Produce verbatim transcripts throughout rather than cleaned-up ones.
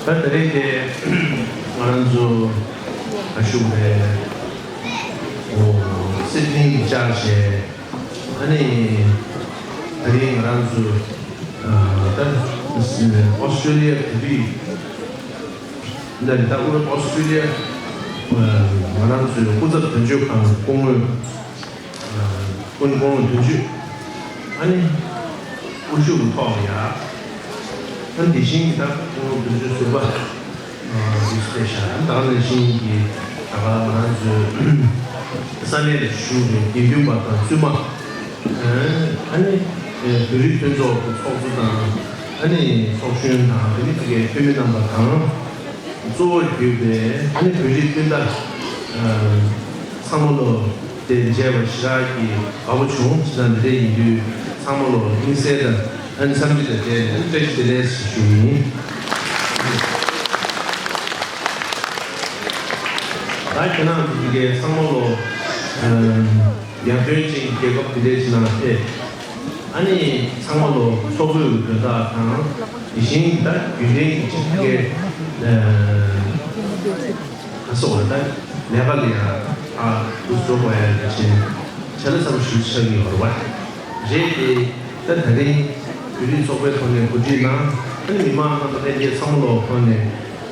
ད་ད་རེས་དེ་ང་རང་ཚོ་ཨ་ཞུགས་རེད། ཨོ་སིད་ནི་བཅར་བྱས། ཨ་ནི་ད་རིང་ང་རང་ཚོ་ཨ་ད་ཨོ་སི་ཀྲི་ལི་ཡ་དེ་དུས་འདི་ད་ཨུ་རུ་ཨོ་སི་ཀྲི་ལི་ཡ་ང་རང་ཚོའི་སྐུ་ཚབ་དོན་གཅོད་ཁང་སྐུ་ངོ་ཨ་ཀུན་ཀོང་དོན་གཅོད། ཨ་ནི་དབུ་བཞུགས་ཐོག་ལ་ཡ། ཨ་ནི་དེ་བཞིན་གྱི་ད་ཁོང་བདུན་ཅུ་ཟུར་པ་ཨ་དུས་སུ་ཕེབས་ཤག་ད་ག་ནང་བཞིན་གྱི་ད་ག་ང་རང་ཚོའི་ས་གནས་ལ་བཞུགས་པའི་དགེ་འདུན་པ་དང་བཙུན་མ། ཨ་ནི་བོད་རིགས་མཐུན་ཚོགས་ཀྱི་ཚོགས་གཙོ་དང་། ཨ་ནི་ཚོགས་གཞོན་དང་དེ་ནི་ཕ་གིའི་འཐུས་མི་རྣམ་པ་དང་། གཙོ་བོར་གྱུར་པའི་ཨ་ནི་བོད་རིགས་སྤུན་ཟླ་ཚང་མ་ལོ་དེ་མཇལ་བ་ཞེ་དྲག་གི་དགའ་པོ་བྱུང་། ཇི་ལྟར་འདི་འདྲ་ཡིན་དུས་ཚང་མ་ལོ་དམིགས་བསལ་དང་ཨ་ནི་འཚམས་འདྲི་དང་འབྲེལ་ནས་བཀྲ་ཤིས་བདེ་ལེགས་ཞུ་རྒྱུ་ཡིན། ད་ཁྱེད་རང་ཚོ་འདི་གའི་ཚང་མ་ལོ་ཡར་ཐོན་ཅན་གྱི་རྒྱལ་ཁབ་འདི་འདྲའི་ཕྱི་ནང་ཕེབས། ཨ་ནི་ཚང་མ་ལོ་ཚོགས་པའི་དོན་དག་དང་། དེ་བཞིན་ད་རྒྱུན་ལྡན་གྱི་སྤྱི་ཚོགས་ཀྱི་ཨ་སོགས་ལ་ད་ལས་ཀ་ལ་ཡང་ཨ་འདུག་འགྲོ་དགོས་ཡ་ལ་ཕྱིན་བྱས་ལ་ཚང་མ་ཞུ་ཆགས་ཀྱི་ཡོད་རེད་པ། རེད་དེ། ད་ད་རིང་བོད་རིགས་ཚོགས་པའི་ཐོག་ནས་གོ་སྒྲིག་གནང་། ཨ་ནི་མི་མང་རྣམ་པ་ལྷན་རྒྱས་ཚང་མ་ལོ་ཁོང་ནས་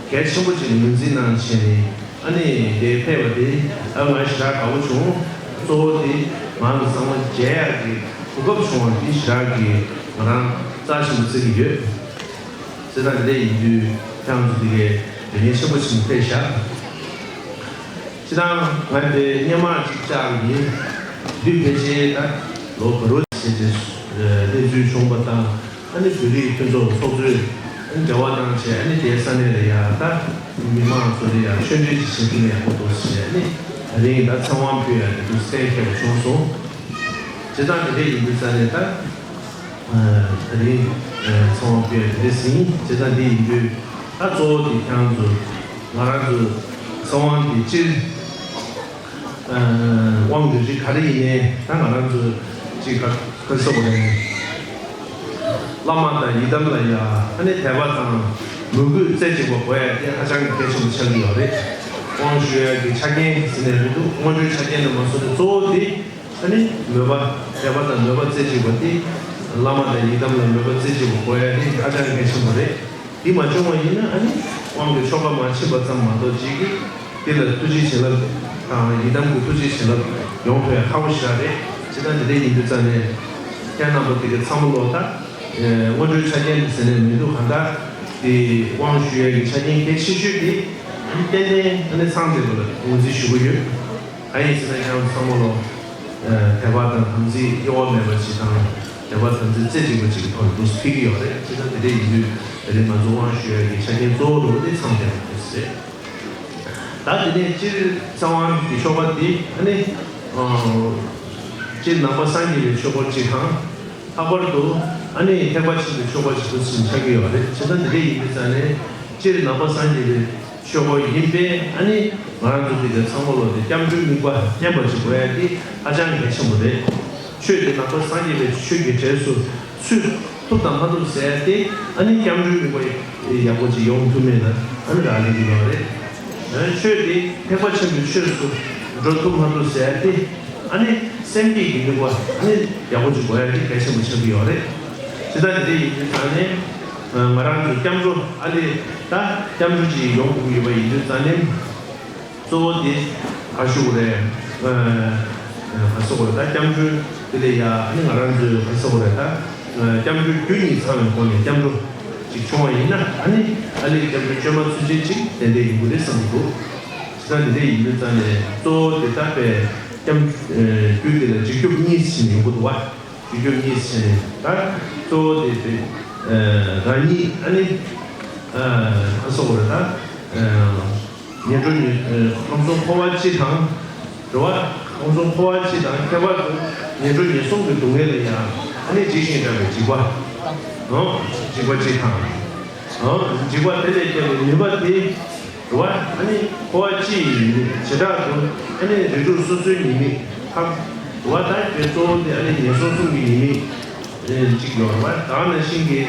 གལ་ཆེན་པོ་ཅིག་ངོས་འཛིན་གནང་བྱས་ནས། ཨ་ནི་དེ་ཕེབས་པ་དེ་ཨ་ང་ཞེ་དྲག་དགའ་པོ་བྱུང་། གཙོ་བོ་དེ་ང་ཚོ་ཚང་མ་མཇལ་ཡག་གི་གོ་སྐབས་བྱུང་བ་དེ་ཞེ་དྲག་གི་ང་རང་རྩ་ཆེན་པོ་བརྩི་གི་ཡོད། བྱས་ཙང་དེ་འདྲ་ཡིན་དུས་ཁྱེད་རང་ཚོ་དེ་གའི་དོན་སྙིང་ཆེན་པོ་ཞིག་ཕེབས་ཤག་སྤྱིར་བཏང་ང་དེ་སྔོན་མ་གཅིག་བཅར་ཡིན། དུས་ཕལ་ཆེར་ད་ལོ་བར་དུ་བྱས་རྗེས་གནས་ཚུལ་བྱུང་བ་དང་། ཨ་ནི་བོད་རིགས་མཐུན་ཚོགས་ཚོགས་གཙོས་ཨ་ནི་འབྲེལ་བ་བཏང་བྱས། ཨ་ནི་དེའི་ས་གནས་ལ་ཡ་ད་མི་མང་ཚོ་ལ་ཡ་ཆོས་འབྲེལ་ཅིག་བྱེད་ཐུབ་ན་ཡག་པོ་འདུག་ཟེར་བྱས། ཨ་ནི་ད་རིང་ད་ཚེ་དབང་ཕུལ་ཡ་དེ་འདུག་གཏན་འཁེལ་བ་བྱུང་སོང་། བྱས་ཙང་དེ་འདྲ་ཡིན་དུས་ས་ནས་ད་ཨ་ད་རིང་ཨ་ཚེ་དབང་ཕུལ་ཡ་དེ་འདྲ་ཟིན། བྱས་ཙང་དེ་ཡིན་དུས་ད་གཙོ་བོ་དེ་ཁྱེད་རང་ཚོ་ང་རང་ཚོ་ཚེ་དབང་དེ་སྤྱིར། དབང་གི་རིགས་ག་རེ་ཡིན་ནའི་ད་ང་རང་ཚོ་གཅིག་ག་ག་ཟེར་དགོས་རེད། བླ་མ་དང་ཡི་དམ་ལ་ཡ་ཨ་ནི་དད་པ་དང་མོས་གུས་རྩེ་གཅིག་པ་དགོས་ཡ་དེ་ཧ་ཅང་གི་གལ་ཆེན་པོ་ཆགས་ཀྱི་ཡོད་རེད། དབང་ཞུ་ཡ་གི་ཆ་རྐྱེན་ཟེར་ནས་མི་འདུག་སྔོན་འགྲོའི་ཆ་རྐྱེན་དུ་མ་སོང་ནས་གཙོ་བོ་དེ་ཨ་ནི་མོས་པ་དད་པ་དང་མོས་པ་རྩེ་གཅིག་པ་དེ་བླ་མ་དང་ཡི་དམ་ལ་མོས་པ་རྩེ་གཅིག་པ་དགོས་ཡ་དེ་ཧ་ཅང་གི་གལ་ཆེན་པོ་རེད། འདི་མ་བྱུང་བ་ཡིན་ན་ཨ་ནི་དབང་གི་ཆོ་ག་མ་ཕྱིན་པ་ཙམ་མ་གཏོགས་ཅིག་གིས་དེ་ལ་ཐུགས་རྗེ་བྱིན་རླབས་དང་ཡི་དམ་གྱི་ཐུགས་རྗེ་བྱིན་རླབས་ཡོང་ཐུབ་ཡ་ཁག་པོ་ཞེ་དྲག་རེད། བྱས་ཙང་འདི་འདྲ་ཡིན་དུས་ཙང་ནས་ཁྱེད་རྣམ་པ་དེ་གའི་ཚང་མ་ལོ་ད་སྔོན་འགྲོའི་ཆ་རྐྱེན་དེ་ཟེར་ནས་མི་འདུག་གང་ལྟར་དེ་དབང་ཞུ་ཡ་གི་ཆ་རྐྱེན་གལ་ཆེ་ཤོས་དེ་ཏན་ཏན་ཨ་ནི་ཚང་བསྡད་པ་ལ་ངོས་འཛིན་ཞུ་གི་ཡོད། གང་ཡིན་ཟེར་ན་ཁྱེད་རང་ཚང་མ་ལོ་དད་པ་དང་དམ་ཚིག་གཡོ་བ་མེད་པ་ཞིག་དང་། དད་པ་དམ་ཚིག་རྩེ་གཅིག་པ་ཅིག་གི་ཐོག་ནས་འདུག་ཕེབས་ཀྱི་ཡོད་རེད། བྱས་ཙང་དེ་འདྲ་ཡིན་དུས་དེ་རིང་ང་ཚོ་དབང་ཞུ་ཡ་གི་ཆ་རྐྱེན་གཙོ་བོ་རུ་དེ་ཚང་བསྡད་པ་དེ་རེད། ད་དེ་ནས་སྤྱིར་ཚེ་དབང་གི་ཆོ་ག་དེ་ཨ་ནི་སྤྱིར་ནང་པ་སངས་རྒྱས་པའི་ཆོས་སྐོར་གཅིག་དང་། ལྷག་པར་དུ་ཨ་ནི་ཐེག་པ་ཆེན་པོའི་ཆོས་སྐོར་གཅིག་པུ་ཟིན་ཆགས་ཀྱི་ཡོད་རེད། བྱས་ཙང་འདི་འདྲ་ཡིན་དུས་ཙང་ནས་སྤྱིར་ནང་པ་སངས་རྒྱས་པའི་ཆོས་སྐོར་ཡིན་པས། ཨ་ནི་ང་རང་ཚོ་འདི་གའི་ཚང་མ་ལོ་དེ་སྐྱབས་འགྲོའི་དམིགས་པ་བསྙེན་པ་ཅིག་དགོས་ཡ་དེ་ཧ་ཅང་གལ་ཆེན་པོ་རེད། ཆོས་དེ་ནང་པ་སངས་རྒྱས་པའི་ཆོས་ཀྱི་གྲས་སུ་ཚུད་ཐུབ་དང་མ་ཐུབ་ཟེར་ཡ་དེ་ཨ་ནི་སྐྱབས་འགྲོའི་དམིགས་པ་ཡག་པོ་ཅིག་ཡོང་ཐུབ་མེད་ན་ཨ་ནི་རག་ལས་ཀྱི་ཡོད་རེད། ཆོས་དེ་ཐེག་པ་ཆེན་པོའི་ཆོས་སུ་འགྲོ་ཐུབ་མ་ཐུབ་ཟེར་ཡ་དེ། ཨ་ནི་སེམས་བསྐྱེད་ཀྱི་དམིགས་པ་ཨ་ནི་ཡག་པོ་ཅིག་དགོས་ཡ་དེ་གལ་ཆེན་པོ་ཆགས་ཀྱི་ཡོད་རེད། དེ་ལྟར་དེ་འདྲ་ཡིན་དུས་ཙང་ནས་ང་རང་ཚོའི་སྐྱབས་འགྲོ་ཨ་ནི་ད་སྐྱབས་འགྲོ་ཅིག་ཡོང་དགོས་ཀྱི་ཡོད་པ་ཡིན་དུས་ཙང་ནས་གཙོ་བོ་དེ་ག་ཞུ་དགོས་རེད། ག་ཟེར་དགོས་རེད། ད་སྐྱབས་འགྲོ་དེ་ལས་ཡ་ཨ་ནི་ང་རང་ཚོའི་ག་ཟེར་དགོས་རེད། ད་སྐྱབས་འགྲོའི་རྒྱུ་གཉིས་ཚང་བའི་སྒོ་ནས་སྐྱབས་འགྲོ་ཅིག་བྱུང་བ་ཡིན་ན་ཨ་ནི་ཨ་ནི་སྐྱབས་འགྲོའི་བཅོས་མ་ཚུལ་ཆེན་ཅིག་ཏན་ཏན་ཡིན་དགོས་རེད་བསམ་གྱི་འདུག་དེ་ལྟར་འདི་འདྲ་ཡིན་དུས་ཙང་ནས་གཙོ་བོ་དེ་ད་དཔེ་སྐྱབས་རྒྱུ་དེ་ལ་འཇིགས་སྐྱོབ་གཉིས་ཟེར་ནས་ཡོང་གི་འདུག་བ། འཇིགས་སྐྱོབ་གཉིས་ཟེར་ནས་ད་གཙོ་བོ་དེ་དཔེ་རང་ཉིད་ཨ་ནི་ག་ཟེར་དགོས་རེད། ད་ངན་འགྲོ་ངན་ཁམས་གསུམ་འཁོར་བ་སྤྱི་དང་རེད་བ། ཁམས་གསུམ་འཁོར་བ་སྤྱི་དང་ཁྱད་པར་དུ་ངན་འགྲོ་ངན་སོང་གི་སྡུག་བསྔལ་ལ་ཡང་ཨ་ནི་འཇིགས་ཤིང་སྐྲག་པའི་འཇིགས་པ། འཇིགས་པ་སྤྱི་དང་། འཇིགས་པ་དེ་ལས་སྐྱེ་བའི་ནུས་པ་དེ། རེད་བ། ཨ་ནི་འཁོར་བ་སྤྱི་ཡི་ནུས་མེད་བྱེ་བྲག་ཏུ་ཨ་ནི་རིགས་དྲུག་སོ་སོའི་ཉེས་དམིགས་ཁམས་རེད་བ། ད་དེ་གཙོ་བོ་དེ་ཨ་ནི་ངན་སོང་གསུམ་གྱི་ཉེས་དམིགས་ཅིག་ཡོད་རེད་བ། ད་ག་ནང་བཞིན་གྱི་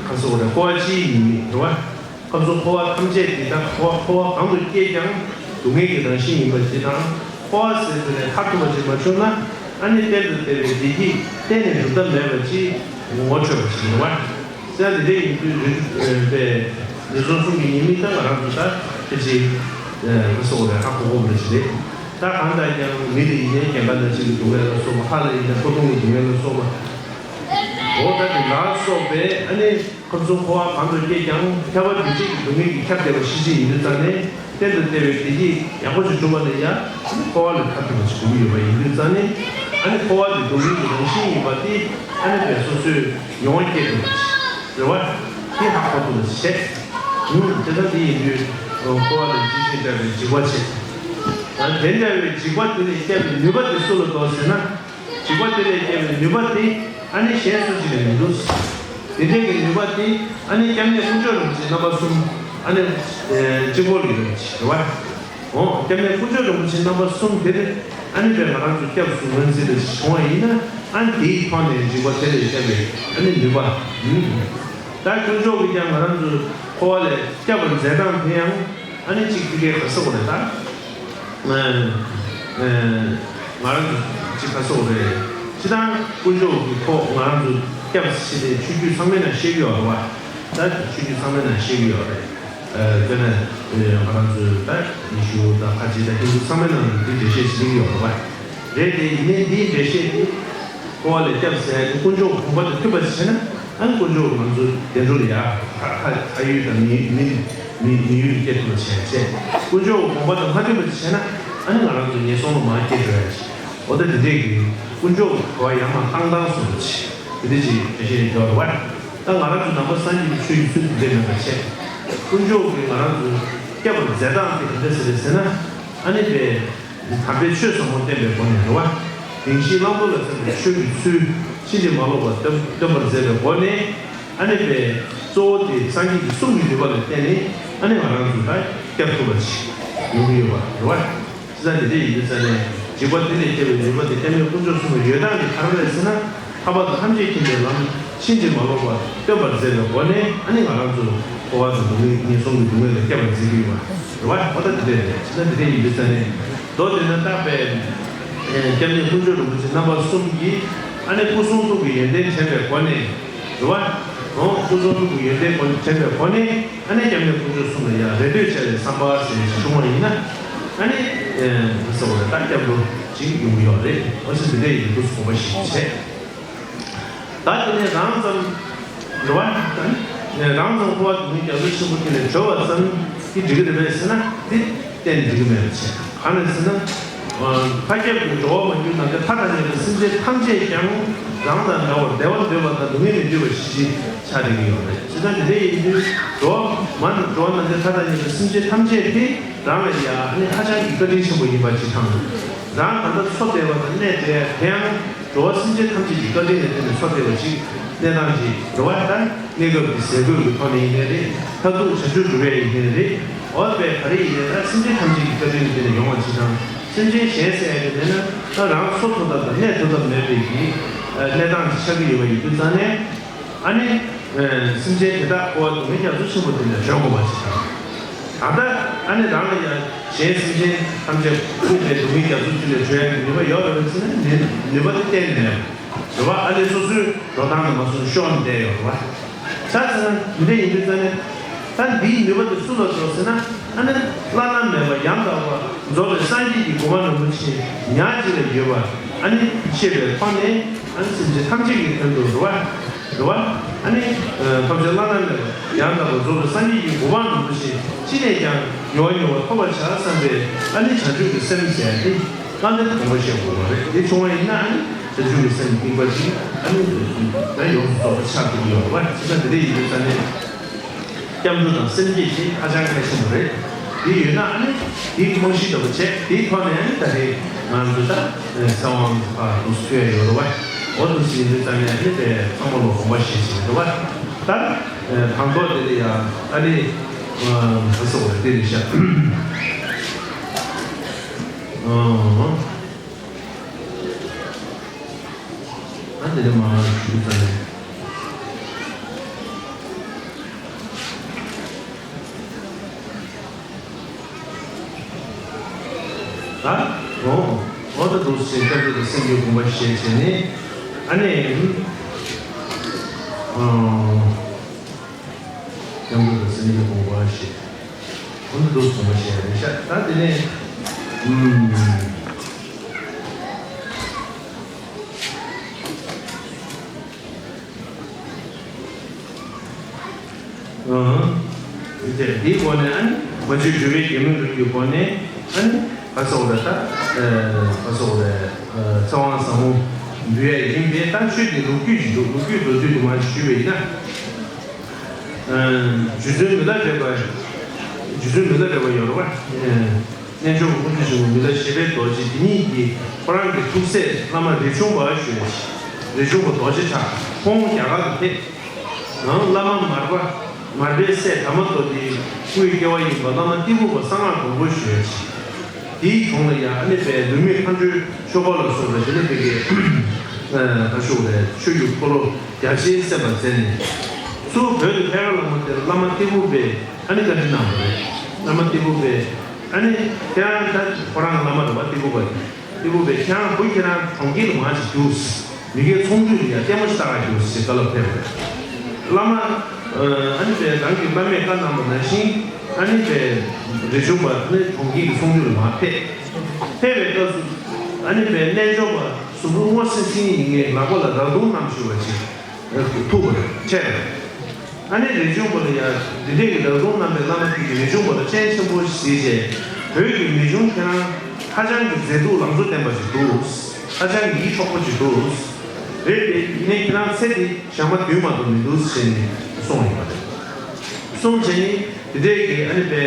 ཁ་སོགས་རེད། འཁོར་བ་སྤྱི་ཡི་ཉེས་དམིགས་རེད་བ། ཁམས་གསུམ་འཁོར་བ་ཐམས་ཅད་འདི་དག་འཁོར་བ་འཁོར་བ་གང་དུ་སྐྱེས་ཀྱང་སྡུག་བསྔལ་གྱི་རང་བཞིན་ཡིན་པ་ཇི་ལྟར་འཁོར་བ་ཟེར་དུས་ནས་ཐར་ཐུབ་པ་ཅིག་མ་བྱུང་ན། ཨ་ནི་གཏན་དུ་བདེ་བའི་བདེ་སྐྱིད་གཏན་ནས་འགྲུབ་ཐབས་མེད་པ་ཅིག་ངོ་འཕྲོད་པ་ཞིག་ཡིན་པ། ས་དེ་འདྲ་ཡིན་དུས་རིགས་པའི་ངན་སོང་གསུམ་གྱི་ཉེས་དམིགས་ད་ང་རང་ཚོ་ད་ཁྱེད་ཀྱིས་ཁ་སོགས་རེད་ཧ་གོ་གོ་བ་ཞིག་རེད། ད་གང་ལྟར་ཀྱང་མི་ལ་ཡིན་ནའི་རྒྱན་ག་ན་གཅིག་གི་སྡུག་བསྔལ་ལ་སོགས་པ། ལྷ་ལ་ཡིན་ནའི་འཁོར་གདོང་གི་སྡུག་བསྔལ་ལ་སོགས་པ། འོ་ད་དེ་ལ་སོགས་པའི་ཨ་ནི་ཁམས་གསུམ་འཁོར་བ་གང་དུ་སྐྱེས་ཀྱང་ཁྱབ་པ་འདུ་བྱེད་ཀྱི་སྡུག་བསྔལ་གྱིས་ཁྱབ་བསྡད་པ་ཤེས་བྱེད་ཡིན་དུས་ཙང་ནས། གཏན་དུ་བདེ་བའི་བདེ་སྐྱིད་ཡག་པོ་ཞིག་སྒྲུབ་པ་ལ་ཡ་ཨ་ནི་འཁོར་བ་ལས་ཐར་ཐུབ་པ་ཞིག་དགོས་ཀྱི་ཡོད་པ་ཡིན་དུས་ཙང་ནས། ཨ་ནི་འཁོར་བ་དེ་སྡུག་བསྔལ་གྱི་རང་བཞིན་ཡིན་པ་དེ་ཨ་ནི་བས་སོ་སོས་མྱོང་བ་སྐྱེ་ཐུབ་པ་ཞིག་རེད་བ། དེ་ཧ་གོ་ཐུབ་པ་ཞིག་བྱས། ཨུམ། དེ་ལྟར་དེ་ཡིན་དུས་འཁོར་བ་ལས་འཇིགས་ཤིང་སྐྲག་པའི་འཇིགས་པ་བྱེད། ད་དེ་འདྲ་བའི་འཇིགས་པ་དེ་ལས་སྐྱོབ་པའི་ནུས་པ་དེ་སུ་ལ་འདུག་ཟེར་ན། འཇིགས་པ་དེ་ལས་སྐྱོབ་པའི་ནུས་པ་དེ་ཨ་ནི་གཞན་སུ་གཅིག་ལ་མི་འདུག། དེ་འདྲའི་གི་ནུས་པ་དེ་ཨ་ནི་སྐྱབས་གནས་དཀོན་མཆོག་རིན་པོ་ཆེ་རྣམ་པ་གསུམ། ཨ་ནི་གཅིག་པོ་ལ་ཡོད་པ་ཞིག་རེད་བ། འོ། སྐྱབས་གནས་དཀོན་མཆོག་རིན་པོ་ཆེ་རྣམ་པ་གསུམ་དེར་ཨ་ནི་བས་ང་རང་ཚོ་སྐྱབས་སུ་ངོས་འཛིན་པ་ཞིག་བྱུང་བ་ཡིན་ན། ཨ་ནི་དེའི་ཐོག་ནས་འཇིགས་པ་དེ་ལས་སྐྱོབ་པའི་ཨ་ནི་ནུས་པ། ཨུམ། ད་དཀོན་མཆོག་གིས་ཀྱང་ང་རང་ཚོ་འཁོར་བ་ལས་སྐྱོབ་པར་མཛད་སྟངས་དེ་ཡང་ཨ་ནི་གཅིག་དེ་གའི་ག་ས་གོ་རེད་ད། ང་རང་ཚོ་གཅིག་ག་ས་གོ་རེད། སྤྱིར་བཏང་དཀོན་མཆོག་གི་ཐོག་ང་རང་ཚོ་སྐྱབས་ཞེས་ནས་ཆོས་བརྒྱུད་ཚང་མའི་ནང་བཤད་ཀྱི་ཡོད་རེད་བ། ད་ཆོས་བརྒྱུད་ཚང་མའི་ནང་བཤད་ཀྱི་ཡོད་རེད། དཔེར་ན་ང་རང་ཚོ་ད་ཡེ་ཤུ་དང་ཁ་ཆེ་དང་ཧིན་དུ་ཚང་མའི་ནང་འདི་འགྲེལ་བཤད་བྱེད་ཀྱི་ཡོད་རེད་བ། རེད་དེ། ཡིན་ནའི་འདིའི་འགྲེལ་བཤད་དེ། འཁོར་བ་ལས་སྐྱབས་ཟེར་ཡ་དེ་དཀོན་མཆོག་གི་དགོངས་པ་དང་མཐུན་པ་ཞིག་བྱས་ན། ཨ་ནི་དཀོན་མཆོག་གིས་ང་ཚོ་བདེ་འགྲོ་ལ་ཡ་ཕ་ཕ་ཕ་ཡུལ་དང་མི་མི་མི་མི་ཡུལ་ལ་སྐྱེལ་ཐུབ་པ་བྱས་བྱས། དཀོན་མཆོག་གི་དགོངས་པ་དང་མ་མཐུན་པ་ཞིག་བྱས་ན། ཨ་ནི་ང་རང་ཚོ་ངན་སོང་ལ་མར་སྐྱེལ་འགྲོ་ཡ་ཅིག་འོ་ད་དེ་འདྲས་ཀྱི་དཀོན་མཆོག་གི་གོ་བ་ཡར་མར་བཏང་སྟངས་སོགས་ཅིག་དེ་འདྲས་ཅིག་འགྲེལ་བཤད་འགྲོ་རེད་བ། ད་ང་རང་ཚོ་ནང་པ་སངས་རྒྱས་ཀྱི་ཆོས་ཀྱི་ཚུལ་དེ་འདྲས་མེད་པ་བྱས། དཀོན་མཆོག་གིས་ང་རང་ཚོ་སྐྱབས་པར་མཛད་སྟངས་དེ་ག་འདྲས་ཟེར་རེད་ཟེར་ན། ཨ་ནི་པས། དམ་པའི་ཆོས་ཟབ་མོ་བསྟན་པའི་སྒོ་ནས་རེད་བ། བདེན་བཞིའི་བླང་དོར་ལ་སེམས་པའི་ཆོས་ཀྱི་ཚུལ། ཕྱིན་ཅི་མ་ལོག་པ་སྟོན་སྟོན་པར་མཛད་པའི་སྒོ་ནས། ཨ་ནི་པས་གཙོ་བོ་དེ་སངས་རྒྱས་ཀྱི་གསུང་གི་ནུས་པ་ལ་བརྟེན་ནས། ཨ་ནི་ང་རང་ཚོ་ད་སྐྱབས་ཐུབ་པ་ཞིག་ཡོང་གི་ཡོད་པ་རེད་བ། ཅི་ལྟར་དེ་འདྲ་ཡིན་དུས་ཙང་ནས། འཇིགས་པ་དེ་ལས་སྐྱོབ་པའི་ནུས་པ་དེ་སྐྱབས་གནས་དཀོན་མཆོག་གསུམ་ལ་ཡོད་སྟངས་དེ་ག་རེ་རེད་ཟེར་ན། ཐར་པ་དང་ཐམས་ཅད་མཁྱེན་པའི་ལམ་ཕྱིན་ཅི་མ་ལོག་པ་སྟོན་པར་མཛད་པའི་སྒོ་ནས། ཨ་ནི་ང་རང་ཚོ་འཁོར་བ་དང་སྡུག་བསྔལ་ངན་སོང་གི་སྡུག་བསྔལ་ལས་སྐྱོབ་པར་མཛད་ཀྱི་ཡོད་པ་རེད་བ། འོ་ད་དེ་འདྲས་རེད། ཅི་ལྟར་དེ་འདྲས་ཡིན་དུས་ཙང་ནས། མདོ་དེ་ན་བརྟག་པའི་སྐྱབས་གནས་དཀོན་མཆོག་རིན་པོ་ཆེ་རྣམ་པ་གསུམ་གྱིས། ཨ་ནི་སྐུ་གསུང་ཐུགས་ཀྱི་ཡོན་ཏན་དྲན་པའི་སྒོ་ནས་རེད་བ། འོ་སྐུ་གསུང་ཐུགས་ཀྱི་ཡོན་ཏན་དྲན་པའི་སྒོ་ནས། ཨ་ནི་སྐྱབས་གནས་དཀོན་མཆོག་གསུམ་ལ་ཡང་རེ་ལྟོས་བྱ་བའི་བསམ་པ་ཟེར་ཞིག་བྱུང་བ་ཡིན་ན། ཨ་ནི་ཨ་ཟེར་བ་རེད། ད་སྐྱབས་འགྲོ་ཅིག་ཡོང་གི་ཡོད་རེད། འོ་ཟེར་དེ་འདྲས་ཡིན་དུས་དགོངས་པ་བཞེས་བྱས། ད་དེ་ནས་རང་ཙམ་རེད་བ། རང་ཙམ་འཁོར་བ་སྡུག་བསྔལ་རྒྱ་མཚོ་ཆེན་པོ་དེ་ལས་གྲོལ་བ་ཙམ་གྱིས་འགྲིག་གི་རེད་པས་ཟེར་ན། འདི་གཏན་ནས་འགྲིག་གི་མེད་པ་བྱས། གང་རེད་ཟེར་ན། མཐའ་ཁྱབ་ཀྱི་འགྲོ་བ་མ་གྱུར་ནམ་མཁའི་མཐའ་དང་མཉམ་པའི་སེམས་ཅན་ཐམས་ཅད་ཀྱང་རང་དང་འདྲ་བར་བདེ་བ་འདོད་པ་དང་སྡུག་བསྔལ་མི་འདོད་པ་ཞིག་ཆགས་བསྡད་ཀྱི་ཡོད་རེད། བྱས་ཙང་དེ་འདྲ་ཡིན་དུས་འགྲོ་བ་མ་འགྲོ་བ་ནམ་མཁའི་མཐའ་དང་མཉམ་པའི་སེམས་ཅན་ཐམས་ཅད་དེ་རང་ལ་ཡ་ཨ་ནི་ཧ་ཅང་གི་བཀའ་དྲིན་ཆེན་པོ་ཡིན་པ་གཅིག་དང་། རང་གང་ལྟར་འཚོ་བསྡད་པ་དང་གནས་བསྡད་དེ་ཡང་། འགྲོ་བ་སེམས་ཅན་ཐམས་ཅད་ཀྱི་བཀའ་དྲིན་ལ་བརྟེན་ནས་འཚོ་བསྡད་པ་ཞིག་གནས་སྟངས་ཀྱི་འགྲོ་བ་དང་། གནས་སྐབས་ཀྱི་ཟས་གོས་ཀྱི་ཐོག་ནས་ཡིན་ནའི་རེད། མཐར་ཐུག་བྱང་ཆུབ་སྒྲུབ་པའི་ཡིན་ནའི་རེད། འོ་བས་ག་རེ་ཡིན་ནའི་ད་སེམས་ཅན་ཐམས་ཅད་ཀྱི་བཀའ་དྲིན་ལ་བརྟེན་ནས་ཡོང་བ་ཅིག་དང་། སེམས་ཅན་གཞན་ཟེར་ཡ་དེ་མེད་ན་ད་རང་འཚོ་ཐུབ་ཐབས་དང་གནས་ཐུབ་ཐབས་མེད་པའི་གི་གནས་སྟངས་ཅིག་ཆགས་ཀྱི་ཡོད་པ་ཡིན་དུས་ཙང་ནས། ཨ་ནི། སེམས་ཅན་དེ་དག་འཁོར་བ་སྡུག་བསྔལ་རྒྱ་མཚོ་ཆེན་པོ་དེ་ནས་གྲོལ་དགོས་པ་ཅིག་དང་། ད་ལྟ་ཨ་ནི་རང་ལ་ཡང་གཞན་སེམས་ཅན་ཐམས་ཅད་ཀུན་པའི་སྡུག་བསྔལ་རྒྱ་མཚོ་ཅིག་ལས་གྲོལ་ཡག་གི་ནུས་པ་ཡོད་རེད་པས་ཟེར་ན། ནུས་ནུས་པ་དེ་གཏན་ནས་མེད་རེད་བ། ཨ་ལས་སོ་སོའི་འགྲོ་སྟངས་ལ་མ་སོང་ཤོར་ནས་བསྡད་ཡོད་རེད་བ། ཆ་ཚང་འདི་འདྲ་ཡིན་དུས་ཙང་ནས། ད་འདིའི་ནུས་པ་དེ་སུ་ལ་འདུག་ཟེར་ན། ཨ་ནི་བླ་ན་མེད་པ་ཡང་དག་པར་རྫོགས་པའི་སངས་རྒྱས་ཀྱི་གོ་འཕང་རིན་པོ་ཆེ་ཉག་གཅིག་ལ་ཡོད་པ་ཨ་ནི་ཤེས་པའི་ཐོག་ནས། ཨ་ནི་སེམས་ཅན་ཐམས་ཅད་ཀྱི་དོན་དུ་རེད་བ། རེད་བ། ཨ་ནི། ཐམས་ཅད་བླ་ན་མེད་པ་ཡང་དག་པར་རྫོགས་པའི་སངས་རྒྱས་ཀྱི་གོ་འཕང་རིན་པོ་ཆེ་ཅི་ནས་ཀྱང་མྱུར་བ་མྱུར་བར་ཐོབ་པར་བྱ་བསམ་པའི་ཨ་ནི་བྱང་ཆུབ་ཀྱི་སེམས་ཟེར་ཏེ། སྐབས་འདིར་དགོངས་པ་བཞེས་དགོས་པ་རེད། དེ་བྱུང་བ་ཡིན་ན་ཨ་ནི་བྱང་ཆུབ་ཀྱི་སེམས་དམིགས་པ་ཅིག་ཨ་ནི་ཡོངས་སུ་རྫོགས་པ་ཆགས་ཐུབ་ཀྱི་ཡོད་རེད་བ། ཅི་ལྟར་དེ་འདྲ་ཡིན་དུས་ཙང་ནས། སྐྱབས་འགྲོ་དང་སེམས་བསྐྱེད་ཅེས་ཧ་ཅང་གལ་ཆེན་པོ་རེད། དེ་ཡོད་ན་ཨ་ནི་དེའི་རྨང་གཞི་ལྟ་བུ་བྱས། དེའི་ཐོག་ནས་ཨ་ནི་ད་རེས་ང་ཚོ་ད་ཚེ་དབང་ཕར་འདུག་སེ་ཐུག་ཡ་ཡོད་རེད་བ། འོ་འདུག་སེ་ཡིན་དུས་ཙང་ནས་ཨ་ནི་དེ་ཚང་མ་ལ་དགོངས་པ་བཞེས་བཞིན་རེད་བ། ད་དང་ཐོག་དེ་ལ་ཡ་ཨ་ནི་ག་ཟེར་དགོས་རེད། དེ་རེད་ཤག་ཨ་དེ་ལས་མ་ཞུ་ཙང་ནས། ཨ། འོ། འོ་ད་འདུག་སེ་སྐྱབས་འགྲོ་དང་སེམས་བསྐྱེད་དགོངས་པ་བཞེས་བྱས་ནས། ཨ་ནི། ཨ། སྐྱབས་འགྲོ་དང་སེམས་བསྐྱེད་དགོངས་པ་བཞེས། འོ་ད་འདུག་སེ་དགོངས་པ་བཞེས་རེད་ཤག་ད་དེ་ནས། ཨུམ། ཨང་། དེ་འདིའི་སྒོ་ནས་ཨ་ནི་མ་བཅོས་འགྲོ་བའི་རྒྱལ་མོའི་ལུང་གི་སྒོ་ནས་ཨ་ནི་ག་སོགས་རེད་ད། ག་སོགས་རེད། ཚེ་དབང་ཟབ་མོ་འབུལ་ཡ་ཡིན་པས། ད་ཆོས་ཀྱི་ལོ་རྒྱུས་ཤིག་འདུག་ལོ་རྒྱུས་མདོར་བསྡུས་དུ་མ་ཞུས་པ་ཡིན་ན། རྗེ་བཙུན་མི་ལ་རས་པ། རྗེ་བཙུན་མི་ལ་རས་པ་ཡོད་རེད་པ། རྣལ་འབྱོར་པ་དབུ་མཛད་ཆེན་པོ་མི་ལ་རས་པའི་རྡོ་རྗེ་འདི་ཉིད་ཀྱིས་ཁོ་རང་གི་ཐུགས་སྲས་བླ་མ་རས་ཆུང་པ་ཞུས། རས་ཆུང་པ་རྡོ་རྗེ་གྲགས། ཁོང་རྒྱ་གར་དུ་ཕེབས། ཡང་བླ་མ་མར་པ། མར་པའི་སྲས་དར་མ་ཏོ་ཏེའི་སྐུའི་སྐྱེ་བ་ཡིན་པ་བླ་མ་ཏི་ཕུ་པ་གསང་སྔགས་སྡོང་པོ་ཞུས། དེའི་གཞུང་ལ་ཡང་ཨ་ནི་པའི་ལུས་མེད་མཁའ་འགྲོའི་ཆོས་འཁོར་ལ་སོགས་པ་དེ་ནི་དེ་གའི་ད་ཞུ་རེད། ཆོས་ཀྱི་འཁོར་ལོ་རྒྱ་ཆེའི་སེམས་པ་མཛད་ནས། ཚུར་བོད་དུ་ཕེབས་པ་ལ་མ་དེར་བླ་མ་ཏི་ཕུ་པས་ཨ་ནི་བཀའ་འདྲི་གནང་བ་རེད། བླ་མ་ཏི་ཕུ་པས་ཨ་ནི་ཁྱེད་རང་ད་ཁོ་རང་བླ་མ་རེད་པ། ཏི་ཕུ་པ་ཏི་ཕུ་པས་ཁྱེད་རང་བུ་ཁྱེད་རང་གྲོང་ཁྱེར་དུ་མར་ཅིག་རྒྱུགས། མི་སྒེར་ཚོགས་འདུ་ལ་ཡང་ལྟད་མོ་ཞིག་ལྟ་ག་རྒྱུགས་ཞེས་བཀའ་སློབ་ཕེབས་པ་རེད། བླ་མ་ཨ་ནི་པས་རང་གི་བླ་མས་བཀའ་གནང་བ་ནང་བཞིན་ཨ་ནི་པས་རས་ཆུང་པ་ནི་གྲོང་ཁྱེར་གྱི་ཚོགས་འདུ་ལ་མར་ཕེབས། ཕེབས་པའི་སྐབས་སུ་ཨ་ནི་པས་རྣལ་འབྱོར་པ་གཟུགས་པོ་སྔོ་སིང་སིང་ཡིན་ངེས་ལག་པ་ལ་རག་དུང་བསྣམས་བཞུགས་པ་ཅིག་ཐུག་པ་རེད། འཕྲད་པ་རེད། ཨ་ནི་རས་ཆུང་པ་ལ་ཡང་འདི་འདྲས་ཀྱི་རག་དུང་བསྣམས་པའི་བླ་མ་དེ་གིས་རས་ཆུང་པ་ལ་སྤྱན་ཆེན་པོ་གཟིགས་བྱས། བོད་ཀྱི་མི་ཆུང་ཁྱེད་རང་ཧ་ཅང་གི་མཛེས་སྡུག་ལང་ཚོ་ལྡན་པ་ཞིག་འདུག་ཧ་ཅང་གི་ཡིད་འཕྲོག་པོ་ཞིག་འདུག་རེད་དེ། ཡིན་ནའི་ཁྱེད་རང་ཚེ་འདི་ཞག་མ་བདུན་མ་གཏོགས་མི་འདུག་ཟེར་ནས་གསུངས་ཡོད་པ་རེད། གསུངས་བྱས་ནས་འདི་འདྲས་ཀྱི་ཨ་ནི་པའི་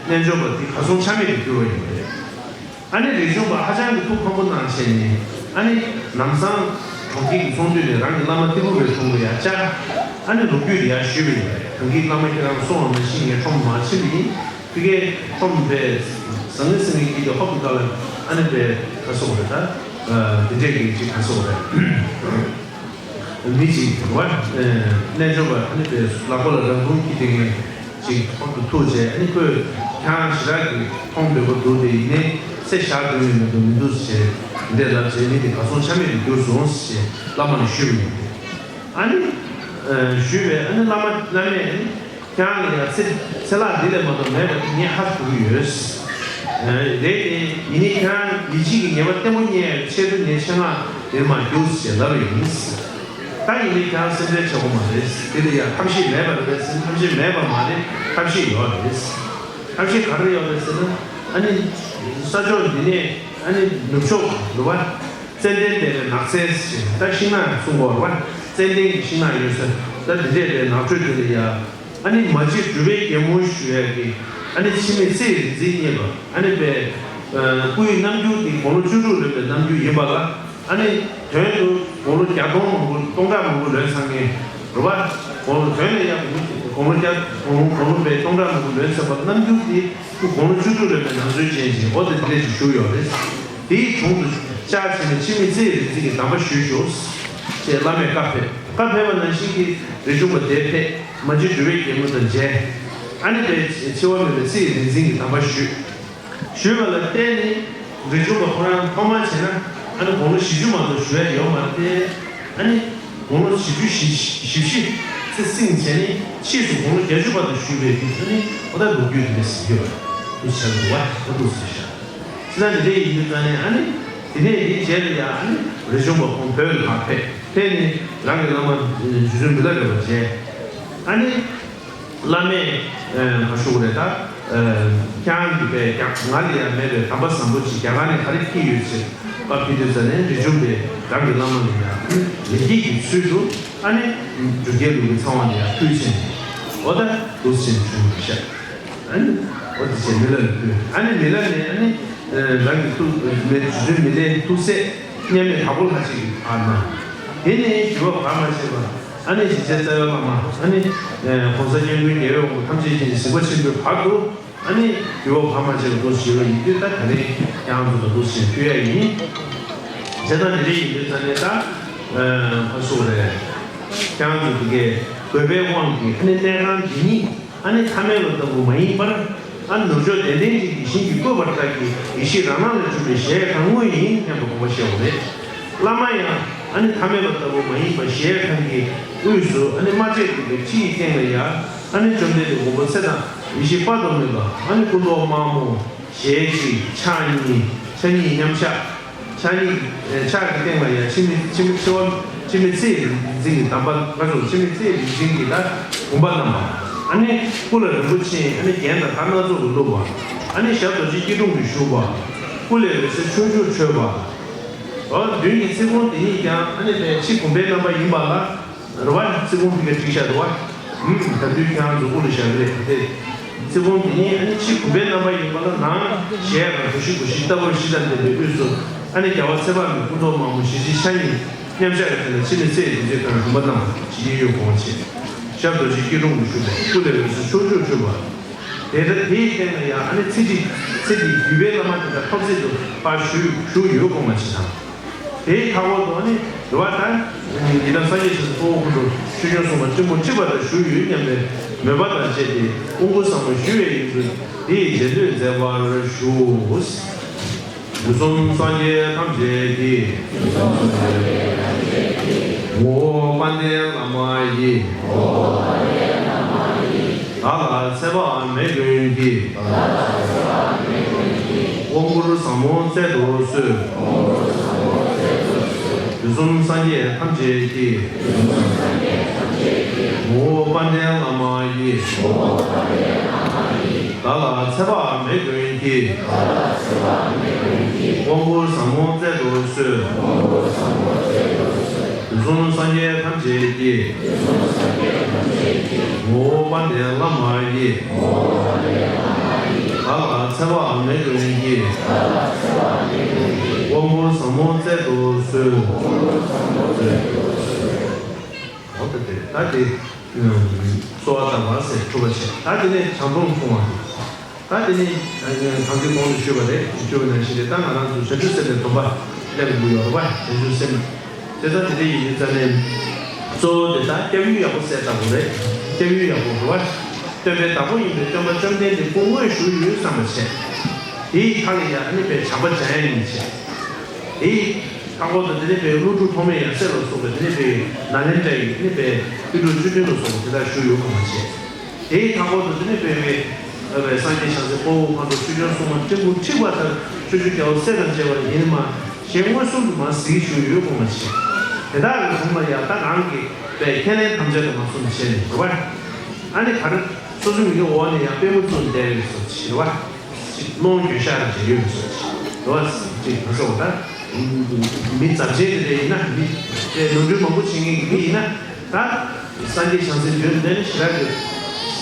རྣལ་འབྱོར་པ་དེ་གར་སོང་ཆ་མེད་དུ་གྱུར་བ་ཡིན་པ་རེད། ཨ་ནི་རས་ཆུང་པ་ཧ་ཅང་གི་ཐུགས་ཕམ་པོ་གནང་བྱས་ནས། ཨ་ནི་ལམ་སང་གྲོང་ཁྱེར་གྱི་ཚོགས་འདུ་ནས་རང་གི་བླ་མ་ཏི་ཕུ་པའི་དྲུང་དུ་ཡར་བཅར། ཨ་ནི་ལོ་རྒྱུས་དེ་ཡར་ཞུས་པ་ཡིན་པ་རེད། གང་གི་བླ་མ་ཁྱེད་རང་གསུངས་པ་ནང་བཞིན་ངས་ཁྲོམ་མར་ཕྱིན་པ་ཡིན། ཕ་གིའི་ཁྲོམ་པས་ཟང་ངེ་ཟིང་ངེ་སྐྱིད་དེ་ཧོབ་ཏེ་ལྟ་ལ། ཨ་ནི་པས་ཁ་སོགས་རེད་ད། འདི་འདྲས་ཀྱི་ཅིག་ཁ་སོགས་རེད། མི་གཅིག་བ། རྣལ་འབྱོར་པ་ཨ་ནི་པས་ལག་པ་ལ་རག་དུང་འཁྱེར་ཏེ་ངས་ཅིག་ཁོང་དུ་ཐུག་བྱས། ཨ་ནི་ཁོས་ཁྱེད་རང་ཞེ་དྲག་གི་མཐོང་འདོད་པོ་འདུག་དེ་ཡིན་ནའི་ཚེ་ཞག་བདུན་ལས་མི་འདུག་མི་འདུག་ཟེར། འདི་འདྲས་ལབ་བྱས་མི་དེ་གར་སོང་ཆ་མེད་དུ་གྱུར་སོང་ཟེར་བླ་མ་ལ་ཞུས་པ་ཡིན། ཨ་ནི་ཞུས་པས་ཨ་ནི་བླ་མ་བླ་མས་ཨ་ནི་ཁྱེད་རང་ལ་ཡང་ཚེ་ཚེ་ལྷག་འདི་ལས་མ་གཏོགས་མེད་པ་དེ་ངས་ཧ་གོ་གི་ཡོད། རེད་དེ། ཡིན་ནའི་ཁྱེད་རང་ཡིད་ཆེས་ཀྱི་ཉེས་པ་བརྟན་པོ་རྙེད་ཡག་ཆེད་དུ་ངས་ཆེད་མངགས་འདིར་མར་རྒྱུགས་ཞེས་ལབ་པ་ཡིན། ད་ཡིན་ནའི་ཁྱེད་རང་སེམས་ཁྲལ་བྱེད་དགོས་མ་རེད། དེ་ལ་ཡང་ཐབས་ཤེས་མེད་པ་རེད་ཟེར་ན། ཐབས་ཤེས་མེད་པ་མ་རེད། ཐབས་ཤེས་ཡོད་རེད། ཐབས་ཤེས་ག་རེ་ཡོད་རེད་ཟེར་ན། ཨ་ནི་ས་ཕྱོགས་འདི་ནས་ཨ་ནི་ནུབ་ཕྱོགས་ལ་བ། ཙན་དན་དེ་ལས་ནགས་ཚལ་ཞིག་ད་ཤིང་ནགས་གསུང་གོ་རེད་བ། ཙན་དན་གྱི་ཤིང་ནགས་ཡོད་ས། ད་འདི་འདྲས་པའི་ནགས་ཁྲོད་དེ་ལ་ཡ། ཨ་ནི་མ་གཅིག་གྲུབ་པའི་རྒྱལ་མོ་ཞུ་ཡ་གི། ཨ་ནི་འཆི་མེད་ཚེ་ཡི་རིག་འཛིན་བརྙེས་པ། ཨ་ནི་པའི་སྐུའི་རྣམ་འགྱུར་དེ་དགུང་ལོ་བཅུ་དྲུག་ལོན་པའི་རྣམ་འགྱུར་ཡིན་པ་ལ། ཨ་ནི་དོན་དུ་དགུང་ལོ་བརྒྱ་སྟོང་མང་པོ་སྟོང་ཕྲག་མང་པོ་ལོན་ཚར་མཁན་རེད་བ། དགུང་ལོ་དོན་ལ་ཡ་དགུང་ལོ་བརྒྱ་དགུང་ལོ་དགུང་ལོ་པའི་སྟོང་ཕྲག་མང་པོ་ལོན་ཚར་བ་རྣམ་འགྱུར་དེ། སྐུ་དགུང་ལོ་བཅུ་དྲུག་ལོན་པའི་ནང་ཚུལ་ཅན་ཅིག་འོ་དེ་དེ་འདྲས་ཅིག་བཞུགས་ཡོད་རེད། དེའི་དྲུང་དུ་བཅར་བྱས་ནས་འཆི་མེད་ཚེ་ཡི་རིག་འཛིན་གྱི་གདམས་པ་ཞུས་ཤོག་ཅེས་བླ་མས་བཀའ་ཕེབས། བཀའ་ཕེབས་པ་ནང་བཞིན་གྱི་རས་ཆུང་པ་དེ་ཕེབས། མ་གཅིག་གྲུབ་པའི་རྒྱལ་མོ་དང་མཇལ། ཨ་ནི་པའི་འཆི་བ་མེད་པའི་ཚེ་ཡི་རིག་འཛིན་གྱི་གདམས་པ་ཞུས། ཞུས་པ་ལ་བརྟེན་ནས་རས་ཆུང་པ་ཁོ་རང་ཐོག་མར་བྱས་ན་ཨ་ནི་དགུང་ལོ་བཞི་བཅུ་མ་གཏོགས་བཞུགས་ཡ་ཡོད་མ་རེད་དེ། ཨ་ནི་དགུང་ལོ་བཞི་བཅུ་ཞེ་བཞི་ཚེ་བསྲིངས་བྱས་ནས་ཕྱིས་སུ་དགུང་ལོ་བརྒྱད་ཅུ་བར་དུ་བཞུགས་པའི་དུས་ཚོད་ནི་འོ་ད་ལོ་རྒྱུས་དེ་འདྲ་ཟེར་གྱི་ཡོད་པ་འདུག་ཟེར་འདུག་བ། འོ་འདུག་ཟེར་ཤག་ཅི་ལྟར་འདི་འདྲ་ཡིན་དུས་ཙང་ནས་ཨ་ནི་དེ་ནས་དེའི་རྗེས་ལ་ཡང་ཨ་ནི་རས་ཆུང་པ་ཁོང་བོད་ལ་ཕར་ཕེབས། ཕེབས་ནས་རང་གི་བླ་མ་རྗེ་བཙུན་མི་ལ་རས་པ་མཇལ། ཨ་ནི། བླ་མས་ཨ་ཞུ་གི་རེད་ད། ཨ་ཁྱེད་རང་གིས་པས་ཀྱང་ང་ལ་ཡང་མེད་པའི་གདམས་པ་བཟང་པོ་ཅིག་རྒྱ་གར་ནས་ག་རེ་ཁྱེར་ཡོད་ཟེར་བ་ཕུལ་དུས་ཙ་ནས་རས་ཆུང་པས་རང་གི་བླ་མ་ལ་ཡང་ལེགས་སྐྱེས་ཀྱི་ཚུལ་དུ་ཨ་ནི་འབྲུག་རྒྱལ་ལུགས་ཀྱི་ཚང་བ་ལ་ཡང་ཕུལ་ཕྱིན་འོ་ད་འདུག་སེ་བྱུང་བ་ཤག་ཨ་ནི་འོ་དེ་ཚེ་མི་ལ་ལ་ཕུལ། ཨ་ནི་མི་ལ་ནས་ཨ་ནི་རང་གི་ཐུགས་མི་རྗེ་བཙུན་མི་ལའི་ཐུགས་སྲས་མཉམ་མེད་དྭགས་པོ་ལྷ་གཅིག་གིས་ཕར་གནང་། དེ་ནས་འགྱུར་བ་བར་མ་ཆད་པར། ཨ་ནི་རྗེ་བཙུན་རྩ་བའི་བླ་མ། ཨ་ནི་༸གོང་ས་༸སྐྱབས་མགོན་རྒྱལ་བའི་དབང་པོ་ཐམས་ཅད་མཁྱེན་ཅིང་གཟིགས་པ་ཆེན་པོའི་བར་དུ། ཨ་ནི་འགྱུར་བ་བར་མ་ཆད་པར་འདུག་ཞུས་པ་ཡིན་དུས་ད་དེ་རིང་ཁྱེད་རང་ཚོ་ལ་འདུག་ཞེས་ཕུལ་ཡ་ཡིན། བྱས་ཙང་དེ་རིང་ཡིན་དུས་ད་ནས་ད་ཨ་སོགས་རེད། ཁྱེད་རང་ཚོ་དེ་གའི་དགོས་པའི་དབང་གིས་ཨ་ནི་གནས་ཁང་འདི་ཉིད་ཨ་ནི་ཐ་མལ་པ་ལྟ་བུ་མ་ཡིན་པར། ཨ་ནི་ནུབ་ཕྱོགས་དད་ལྡན་ཅན་གྱི་ཞིང་གིས་བསྐོས་པར་བདག་གིས་ཡེ་ཤེས་རང་སྣང་ལས་བྱུང་བའི་གཞལ་ཡས་ཁང་དངོས་ཡིན་སྙམ་པའི་དགོངས་པ་བཞེས་པ་རེད། བླ་མ་ཡང་ཨ་ནི་ཐ་མལ་པ་ལྟ་བུ་མ་ཡིན་པ་གཞལ་ཡས་ཁང་གི་དབུས་སུ་ཨ་ནི་རྨ་བྱས་གྲུབ་པའི་ཁྲི་ཡི་སྟེང་ལ་ཡང་ཨ་ནི་བཅོམ་ལྡན་འདས་མགོན་པོ་ཚེ་དང་ཡེ་ཤེས་དཔག་ཏུ་མེད་པ་ཨ་ནི་སྐུ་མདོག་དམར་མོ། ཞལ་གཅིག་ཕྱག་གཉིས། ཕྱག་གཉིས་མཉམ་གཞག་ཕྱག་གཉིས། ཕྱག་གི་སྟེང་ལ་ཡང་འཆི་མེད་འཆི་མེད་འཆི་བ་འཆི་མེད་ཚེ་ཡི་རིག་འཛིན་གྱི་གདམས་པ་ལ་སོགས་འཆི་མེད་ཚེ་ཡི་རིག་འཛིན་གྱི་ད་བུམ་པ་བསྣམས་པ། ཨ་ནི་སྐུ་ལ་རིན་པོ་ཆེ་ཨ་ནི་རྒྱན་དང་དར་སྣ་ཚོགས་ཀྱིས་བཀླུབས་པ། ཨ་ནི་ཞབས་རྡོ་རྗེ་སྐྱིལ་ཀྲུང་གིས་བཞུགས་པ། སྐུ་ལས་འོད་ཟེར་ཕྱོགས་བཅུར་འཕྲོས་པ། འོ་མདུན་གྱི་ཚིག་ཁོང་དེ་ཉིད་ཀྱང་ཨ་ནི་ཕྱི་བུམ་པའི་རྣམ་པ་ཡིན་པ་ལ། རེད་བ། ཚིག་ཁོང་འདི་ག་བྲིས་བཞག་འདུག་བ། ཨུམ། ད་དུས་ཁྱེད་རང་ཚོ་དབུ་ལ་བཞག་གི་རེད་དེ། ཚིག་ཁོང་འདི་ནི་ཨ་ནི་ཕྱི་བུམ་པའི་རྣམ་པ་ཡིན་པ་ལ་ནང་གཞལ་ཡས་ཁང་གྲུ་བཞི་གུ་བཞི་ལྟ་བུར་གཞི་དང་ལྡན་པའི་དབུས་སུ་ཨ་ནི་རྒྱལ་བ་ཚེ་དཔག་མེད་སྐུ་མདོག་དམར་མོ་ཞལ་གཅིག་ཕྱག་གཉིས་མཉམ་གཞག་གི་སྟེང་ན་འཆི་མེད་ཚེ་ཡི་རིག་འཛིན་དང་བུམ་པ་བསྣམས་པ་ཇི་སྙེད་ཡོད་དགོངས་བྱེད། ཞབས་རྡོ་རྗེ་སྐྱིལ་ཀྲུང་དུ་བཞུགས་པ་སྐུ་ལས་འོད་ཟེར་ཕྱོགས་བཅུར་འཕྲོས་པ། དེ་ལྟར་དེའི་སྟེང་ན་ཡང་ཨ་ནི་ཚེ་འདི་ཚེ་འདིའི་བརྒྱུད་པའི་བླ་མ་དེ་དག་ཐོབ་ཚད་དུ་ཕར་བཞུགས་བཞུགས་ཡོད་དགོངས་པ་ཅིག་དང་། དེའི་མཐའ་འཁོར་དུ་ཨ་ནི་རེད་བ། ད་ཡི་དམ་སངས་རྒྱས་ཞབས་སོར་ཁོ་བོ་ཁོ་ཚོ་ཆོས་སྐྱོང་སྲུང་མ་སྤྲིན་ཕུང་འཁྲིགས་པ་དང་བཞུགས་ཡོད་སྙམ་པའི་མོས་པ་དང་བཅས་ཏེ་དབང་བསྐུར་ཟབ་མོ་ཞུ་བའི་ཡོན་ཏན་དེ་ཡི་རྗེས་ཟློས་མཛད་པར་ཞུ། དུས་གསུམ་སངས་རྒྱས་ཐམས་ཅད་ཀྱི། ངོ་བོ་དཔལ་ལྡན་བླ་མ་ཡི། བདག་ལ་ཚེ་དཔག་མེད་ཀུན་གྱི། དབང་བསྐུར་ཟབ་མོ་སྩལ་དུ་གསོལ། དུས་གསུམ་སངས་རྒྱས་ཐམས་ཅད་ཀྱི། ངོ་བོ་དཔལ་ལྡན་བླ་མ་ཡི། བདག་ལ་ཚེ་དཔག་མེད་ཀུན་གྱི། དབང་བསྐུར་ཟབ་མོ་སྩལ་དུ་གསོལ། དུས་གསུམ་སངས་རྒྱས་ཐམས་ཅད་ཀྱི། ངོ་བོ་དཔལ་ལྡན་བླ་མ་ཡི། བདག་ལ་ཚེ་དཔག་མེད་ཀུན་གྱི། དབང་བསྐུར་ཟབ་མོ་སྩལ་དུ་གསོལ། འོ་ད་དེ་ད་དེ་གསོལ་བ་བཏབ་པ་ཟེར་གྲུབ་པ་བྱས། ད་དེ་ནས་བྱང་སྡོམ་སྲུང་བ། ད་དེ་ནས་གང་གི་གོང་དུ་ཞུས་པ་རེད། ཞུས་པ་ནང་བཞིན་རེད། ད་ང་རང་ཚོ་བྱང་ཆུབ་སེམས་དཔའི་སྡོམ་པ་སླེབས་ཡོང་གི་ཡོད་རེད་པ། བྱང་ཆུབ་སེམས། དེ་ལྟར་དེ་འདྲ་ཡིན་དུས་ཙང་ནས་གཙོ་བོ་དེ་ད་སྐྱབས་ཡུལ་ཡག་པོ་ཟེར་ལྟ་བུ་རེད། སྐྱབས་ཡུལ་ཡག་པོ་རེད་པ། སྟོན་པའི་བདག་པོ་ཡིན་པའི་སྟོན་པ་བཅོམ་ལྡན་འདས་སྐུ་དངོས་བཞུགས་ཡོད་བསམ་པ་བྱས། དེའི་མཐའ་ལ་ཡང་ཨ་ནི་པའི་བྱམས་པ་འཇམ་དབྱངས་ཡིན་བྱས། དེའི་མཐའ་འཁོར་དུ་དེ་ནི་པའི་ཀླུ་སྒྲུབ་ཐོགས་མེད་ཡབ་སྲས་ལ་སོགས་པའི་དེ་ནི་པའི་ནཱ་ལེནྡྲ་ཡི་དེ་ནི་པའི་དཔེ་སྒྲུབ་བཅུ་བདུན་ལ་སོགས་པ་དེ་དག་བཞུགས་ཡོད་དགོངས་པ་བྱས། དེའི་མཐའ་འཁོར་དུ་དེ་ནི་པའི་པའི་སངས་རྒྱས་བྱང་སེམས་དཔའ་བོ་ཁོང་ཚོ་ཆོས་སྐྱོང་སྲུང་མ་སྤྲིན་ཕུང་འཁྲིགས་པ་ལྟར་ཕྱོགས་བཅུའི་རྒྱལ་བ་སྲས་དང་བཅས་པ་ཡིན་མ་གཞན་མངོན་སུམ་དུ་མ་གཟིགས་བཞུགས་ཡོད་དགོངས་པ་བྱས། དེ་དག་གི་དྲུང་ལ་ཡང་ད་རང་གི་པའི་ཁས་ལེན་དམ་བཅའ་དུ་མ་སོང་བྱས་ནས་རེད་པ། ཨ་ནི་ག་རེ། སོ་སོའི་མིག་གི་འོག་ནས་ཡང་པུས་མོ་བཙུགས་བསྡད་ཡོད་བཟོ་ཅིག་རེད་པ། ཅིག་གནོང་འགྱོད་བཤགས་རེ་བྱེད་ཀྱི་ཡོད་བཟོ་ཅིག་རེད་པ། ཅིག་ག་ཚོད་ད། མི་ཚབས་ཆེན་དེ་འདྲ་ཡིན་ན་མི་དེ་ནོར་འཁྲུལ་མང་པོ་བྱེད་མཁན་གྱི་མི་ཡིན་ན་ད། སངས་རྒྱས་བྱང་སེམས་བརྗོད་འདི་ནི་ཞེ་དྲག་གི་